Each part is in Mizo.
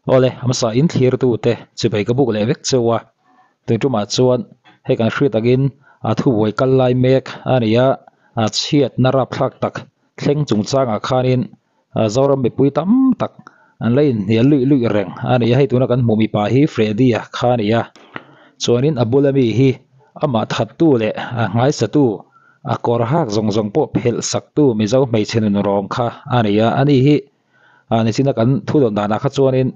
Awle, hmasa in thlirtute chibai ka buk leh vek cheu a, tun tumah chuan hei kan hriat angin a thubuai kal lai mek a ni a, a chhiatna rapthlak tak thleng chungchangah khanin Zoram mipui tam tak an la inhnial luih luih reng a ni a, hei tuna kan hmuh mipa hi Freddy-a kha a ni a, chuanin a bula mi hi amah thattu leh a nghaisatu a kawr hak zawng zawng pawh phelh saktu Mizo hmeichhe nun rawng kha a ni a, ani hi a nichina kan thu dawn danah kha chuanin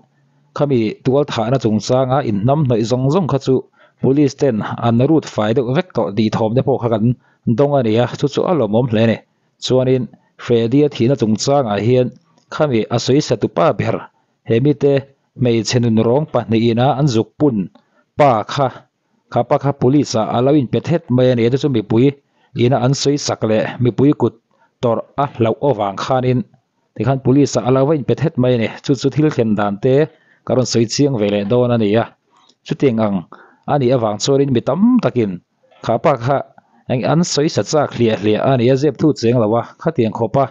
khami tual thahna chungchanga inhnam hnawih zawng zawng kha chu police ten an rut fai deuh vek tawh tih thawm te pawh kha kan dawng a ni a, chu chu a lawmawm hle a ni. Chuanin Freddy-a thihna chungchangah hian khami a sawi sa tupa ber he mite hmeichhe nun rawng pahnihin a an zuk pun pa kha kha pa kha police ah a lo inpe thet mai a ni a, chu chu mipui ina an sawi sak leh mipui kut tawrh a hlauh avang khanin tikhan police ah a lo va inpe thet mai a ni. Chu chu thil thlen dan te ka rawn sawi chiang ve leh dawn a ni a, chutiang ang a nih avang chuanin mi tam takin Kha pa kha eng an sawi sa chak hliah hliah a ni a zep thu cheng lo a, khatiang khawp a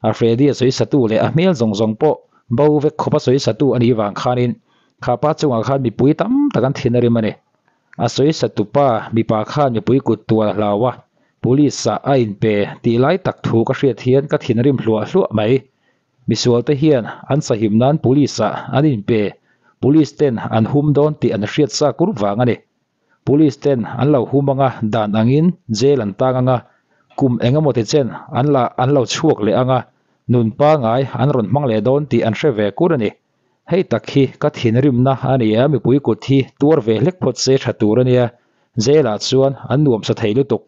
a Freddy a sawi satu leh a hmel zawng zawng pawh bo vek khawp a sawi satu a nih vang khanin kha pa chungah khan mipui tam tak an thin a rim a ni. A sawi satu pa mipa khan mipui kut tual a hlau a, police ah a inpe tih lai tak thu ka hriat hian ka thin a rim hluah hluah mai. Misual te hian an sahim nan police ah an inpe, police ten an hum dawn tih an hriat sa kur vang a ni. Police ten an lo hum anga dan angin jail an tang anga, kum eng emaw ti chen an la an lo chhuak leh anga, nun pangai an rawn hmang leh dawn tih an hre ve kur a ni. Hei tak hi ka thinrimna a ni a, mipui kut hi tuar ve hlek phawt se tha tur a nia, jail ah chuan an nuamsa thei lutuk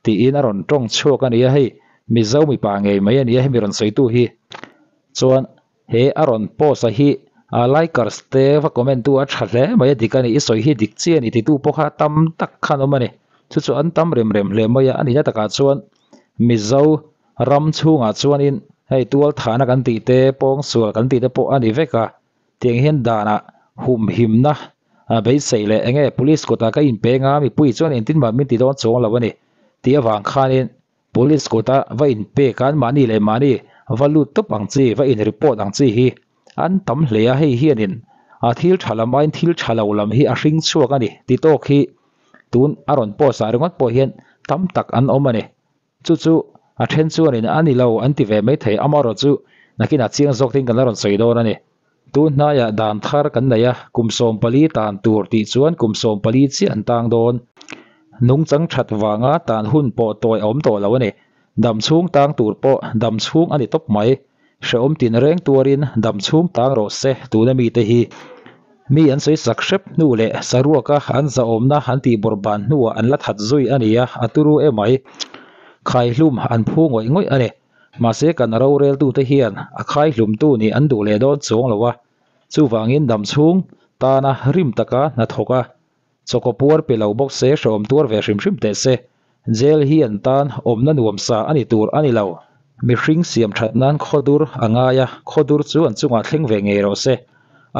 tiin a rawn tawng chhuak a ni a, hei Mizo mipa ngei mai a ni a, hemi rawn sawitu hi chuan He a rawn post a hi likers te va comment tu a tha hle mai a dik a ni, i sawi hi dik chi a ni titu pawh kha tam tak khan awm a ni. Chu chu an tam rem rem hle mai a, a nihna takah chuan Mizo ram chhungah chuanin hei tual thahna kan tih te, pawngsual kan tih te pawh a ni vek a, tiang hian danah humhimna beisei leh enge police kutah ka inpeng a, mipui chuan engtin mah min ti dawn chuang lo a ni tih avang khanin Police kut a va in pek an mahni leh mahni va lut tawp ang chi, va in report ang chi hi an tam hle a, hei hianin a thil tha lam aiin thil tha lo lam hi a hring chhuak a ni ti tawk hi tun a rawn post ah ringawt pawh hian tam tak an awm a ni. Chu chu a then chuanin a ni lo an ti ve mai thei, amaherawh chu nakinah chiang zawk tin kan la rawn sawi dawn a ni. Tun hnaiah dan thar kan nei a, kum 14 tan tur tih chuan kum 14 chiah an tang dawn. Nungchang that vanga tan hun pawh tawi a awm tawh lo a ni. Dam chhung tang tur pawh dam chhung a ni tawp mai. Hrehawm tin reng tuarin dam chhung tang rawh se tuna mite hi. Mi an sawi sak hrep hnu leh saruaka an zahawmna an tih bawrhban hnuah an la that zui a ni a, a turu emai. Khaihlum an phu ngawih ngawih a ni. Mahse kan roreltute hian a khaihlumtu nih an duh leh dawn chuang lo a, chuvangin damchhung tana rim taka hnathawk a, chawkaw puar pe lo bawk se hrehawm tuar ve hrim hrim teh se. Jail hi an tan awmna nuamsa a ni tur a ni lo. Mihring siam that nan khawdur a ngai a, khawdur chu an chungah thleng ve ngei rawh se.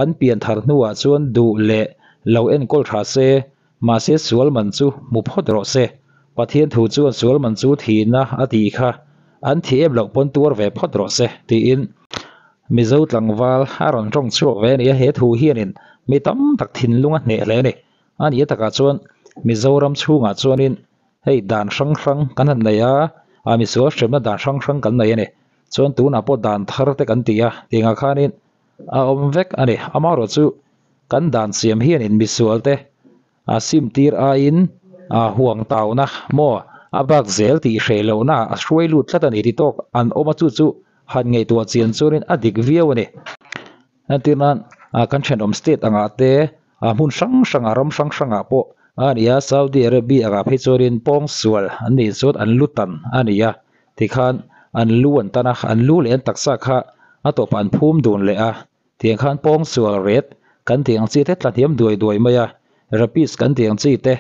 An pian thar hnuah chuan duh leh lo enkawl tha se, Mahse sual man chu hmu phawt rawh se. Pathian thu chuan sual man chu thihna a tih kha an thih em loh pawn tuar ve phawt rawh se tiin Mizo tlangval a rawn tawng chhuak ve a ni a, he thu hianin mi tam tak thinlung a hneh hle a ni. A nih takah chuan Mizoram chhungah chuanin hei dan hrang hrang kan han nei a, a misual hremna dan hrang hrang kan nei a ni. Chuan tunah pawh dan thar te kan ti a, tiangah khanin a awm vek a ni. Amaherawh chu Kan dan siam hianin misualte a sim tir aiin a huang tauna maw a bak zel tih hreh lohna a hruai lut tlat a ni ti tawk an awm a, chu chu han ngaihtuah chian chuanin a dik viau a ni. Entir nan kan thenawm state angah te hmun hrang hrangah ram hrang hrangah pawh a ni a, Saudi Arabia angah phei chuanin pawngsual an nih chuan an lu tan a ni a, tikhan an lu an tan a, an lu leh an taksa kha a tawpah an phum dun leh a. Tiang khan pawngsual ret kan tih ang chi te tla hniam duai duai mai a, rapist kan tih ang chi te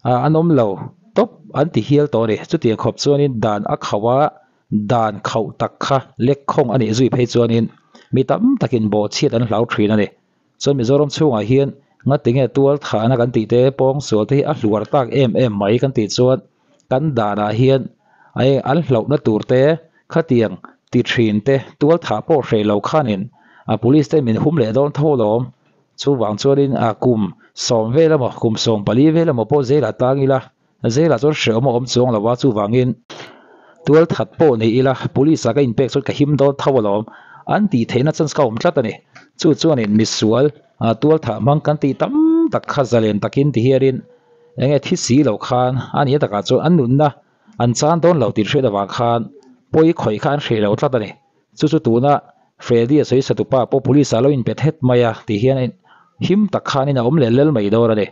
an awm lo tawp an ti hial tawh a ni. Chutiang khawp chuanin dan a khauh a, dan khauh tak kha lek khawng a nih zui phei chuanin mi tam takin bawhchhiat an hlau thin a ni. Chuan Mizoram chhungah hian ngatinge tual thahna kan tih te pawngsual te hi a hluar tak em em mai kan tih chuan kan danah hian an hlauhna tur te khatiang ti thin te tual thah pawh hreh lo khanin a police te min hum leh dawn tho lawm. Chuvang chuanin a kum sawm vel emaw kum 14 vel emaw pawh zelah tang ila zelah chuan hrehawm a awm chuang lo a chuvangin tual that pawh nei ila police ah ka inpek chuan ka him dawn tho alawm an tih theihna chance kha a awm tlat a ni. Chu chuanin misual tual thah hmang kan tih tam tak kha zalen takin ti hianin eng nge thi si loh khan a nih takah chuan an nunna an chan dawn lo tih hriat avang khan pawi khawih kha an hreh lo tlat a ni. Chu chu tuna Freddy a sawi satupa pawh police ah lo inpe thet mai a ti hian him tak khanin a awm leh lel mai dawn a ni.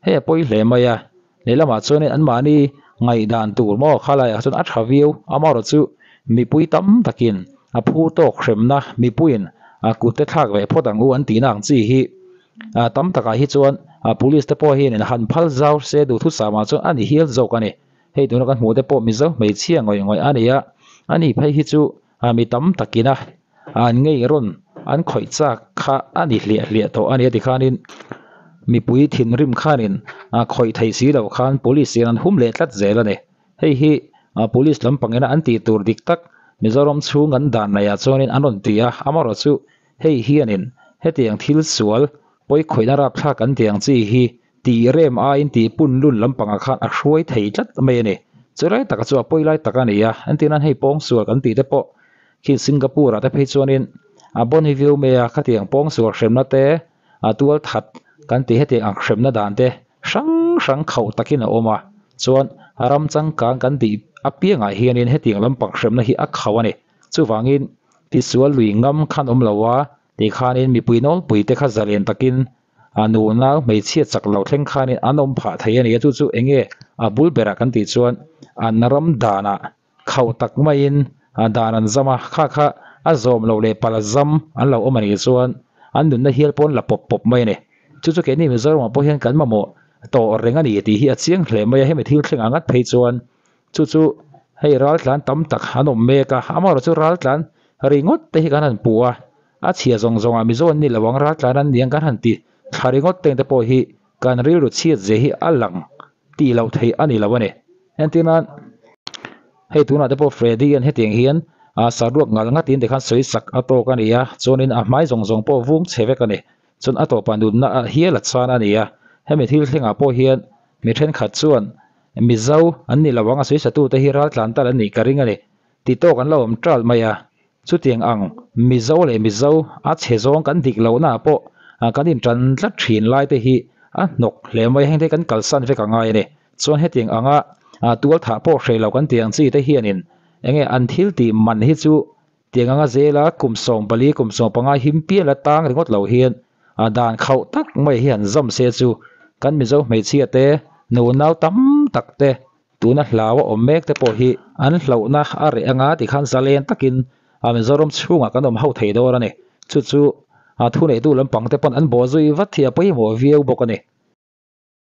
Hei a pawi hle mai a, lehlamah chuanin anmahni ngaihdan tur maw khalaiah chuan a tha viau amaherawh chu mipui tam takin a phu tawk hremna mipuiin a kut te thlak ve phawt ang u an tihna ang chi hi tam takah hi chuan police te pawh hianin han phal zau se duhthusam ah chuan a ni hial zawk a ni. Hei tuna kan hmuh te pawh Mizo hmeichhia ngawih ngawih a ni a, ani phei hi chu mi tam takina an ngei rawn an khawih chak kha a ni hliah hliah tawh a ni a tikhanin mipui thinrim khanin khawih thei si lo khan police in an hum leh tlat zel a ni. Hei hi police lampangina an tih tur dik tak Mizoram chhung an dan neihah chuanin an rawn ti a, amaherawhchu chu hei hianin hetiang thil sual pawi khawihna rapthlak an tih ang chi hi Tih rem aiin tih pun lun lampangah khan a hruai thei tlat mai a ni. Chu lai taka chu a pawi lai tak a ni a, entir nan hei pawngsual kan tih te pawh khi Singapore ah te phei chuanin a Bonnie View mai a khatiang pawngsual hremna te a tual that kan tih hetiang ang hremna dan te hrang hrang khauh takin a awm a, chuan ram changkang kan tih apiangah hianin hetiang lampang hremna hi a khauh a ni. Chuvangin tisual lui ngam khan awm lo a tikhanin mipui nawlpui te kha zalen takin A nunau hmeichhia chak lo thleng khanin an awm phah thei a ni a, chu chu eng nge a bul berah kan tih chuan an ram danah khauh tak maiin dan an zam a, kha kha a zawm loh leh pal a zam an lo awm a nih chuan an nunna hial pawn la pawp pawp mai a ni. Chu chu keini Mizoramah pawh hian kan mamawh tawh reng a ni tih hi a chiang hle mai a, hemi thil thlengah ngat phei chuan chu chu hei raltlan tam tak an awm mek a, amaherawhchu chu raltlan ringawt te hi kan han puh a, A chhia zawng zawngah Mizo an ni lo ang, raltlan an ni ang kan han ti thla ringawt teng te pawh hi kan rilru chhiat zia hi a lang tih loh theih a ni lo a ni. Entir nan hei tunah te pawh Freddy an hetiang hian a saruak ngal ngatin tikhan sawi sak a tawk a ni a, chuanin a hmai zawng zawng pawh vung chhe vek a ni. Chuan a tawpah nunna a hial a chan a ni a, hemi thil thlengah pawh hian mi thenkhat chuan Mizo an ni lo ang a sawi satute hi raltlan tal an nih ka ring a ni ti tawk an lo awm ṭalh mai a. Chutiang ang Mizo leh Mizo a chhe zawng kan dik lohna ah pawh kan intan tlat thin lai te hi a hnawk hle mai a, heng te hi kan kalsan vek a ngai a ni. Chuan hetiang anga tual thah pawh hreh lo kan tih ang chi te hianin enge an thil tih man hi chu tiang anga zela kum 14 kum 15 him pial a tang ringawt lo hian a dan khauh tak mai hi han zam se chu kan Mizo hmeichhia te nunau tam tak te Tuna hlau a awm mek te pawh hi an hlauhna a reh anga tikhan zalen takin a Mizoram chhungah kan awm ho thei dawn a ni. Chu chu a thuneitu lampang te pawn an bawh zui vat hi a pawimawh viau bawk a ni.